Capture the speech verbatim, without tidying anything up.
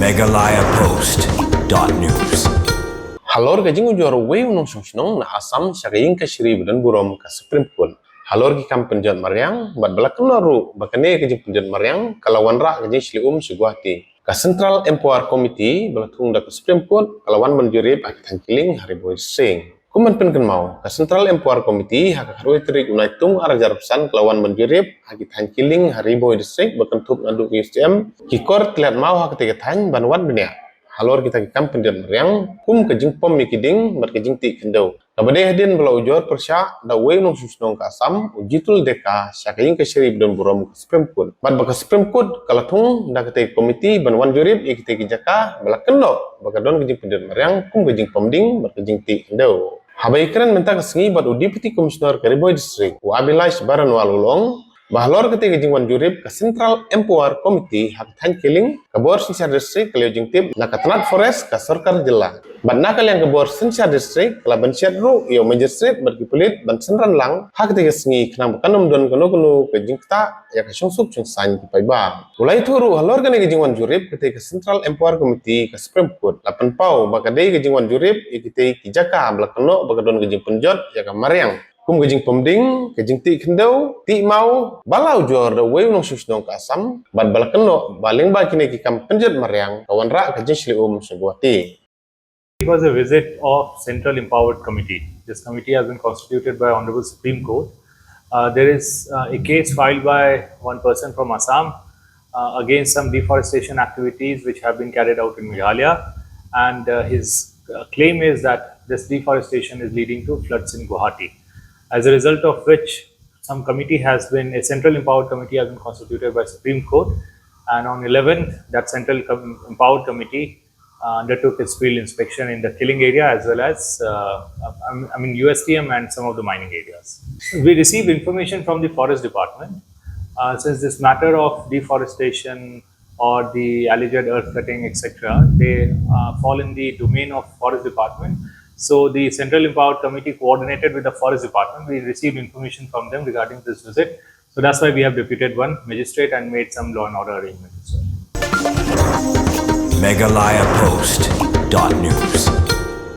Meghalaya Post dot news. Halor ka jingujor uwei u nongshong shnong na Assam sha ka ïing kashari ba don burom ka Supreme Court halor ki kam pynjot mariang, bad ba la kynnoh ruh ba kane ka jingpynjot mariang ka la wanrah ka jingshli um sha Guwahati, ka Central Empower Committee ba la thung da ka Supreme Court ka la wan ban jurip ha ka thaiñ Killing ha Ri Bhoi District. Kum ban pynkynmaw, ka Central Empower Committee ha ka khatwei tarik u Naitung arhajar arphew san ka la wan ban jurip ha ki thaiñ Killing ha Ri Bhoi District ba kynthup naduh ka U S T M, ki kor tylliat maw ha katei ka thaiñ ban wad bniah halor kita ki kam pynjot mariang kum ka jingpom ïa ki dieng bad ka jingtih khyndew. Kaba dei hadien ba la ujor pyrshah da uwei u nongshong shnong ka Assam, u Jitul Deka, sha ka ïing kashari ba don burom ka Supreme Court. Bad ba ka Supreme Court ka la thung da katei ka komiti ban wan jurip ïa kitei ki jaka ba la kynnoh ba ka don ka jingpynjot mariang kum ka jingpom dieng bad ka jingtih khyndew. Haba ïakren mynta ka sngi bad u Deputy Commissioner ka Ri Bhoi District, u Abhilash Baranwal, u la ong ba halor katei ka jingwan jurip ka Central Empower Committee ha ka thaiñ Killing, ka bor synshar district ka la ïoh jingtip na ka tnat forest ka sorkar jylla. Bad na ka liang ka bor synshar district ka la pynshiat ruh ïa u magistrate bad ki pulit ban synran lang ha katei ka sngi khnang ba kan ym don kano kano ka jingktah ïa ka shongsuk shongsaiñ ki paidbah. U la ïathuh ruh halor kane ka jingwan jurip, katei ka Central Empower Committee ka Supreme Court la pynpaw ba ka dei ka jingwan jurip ïa kitei ki jaka ba la kynnoh ba ka don ka jingpynjot ïa ka mariang kum ka jingpom dieng, ka jingtih khyndew, tih maw, ba la ujor da uwei u nongshong shnong ka Assam, bad ba la kynnoh ba lyngba kine ki kam pynjot mariang ka wanrah ka jingshli um sha Guwahati. It was a visit of Central Empowered Committee. This committee has been constituted by Honorable Supreme Court. Uh, there is uh, a case filed by one person from Assam uh, against some deforestation activities which have been carried out in Meghalaya, and uh, his uh, claim is that this deforestation is leading to floods in Guwahati. As a result of which, some committee has been, a Central Empowered Committee has been constituted by Supreme Court, and on eleventh, that Central Com- Empowered Committee uh, undertook its field inspection in the Killing area as well as, uh, I mean, U S T M and some of the mining areas. We received information from the Forest Department uh, since this matter of deforestation or the alleged earth cutting, et cetera, they uh, fall in the domain of Forest Department. So the Central Empowered Committee coordinated with the Forest Department. We received information from them regarding this visit. So that's why we have deputed one magistrate and made some law and order arrangements as well. Meghalaya Post dot news.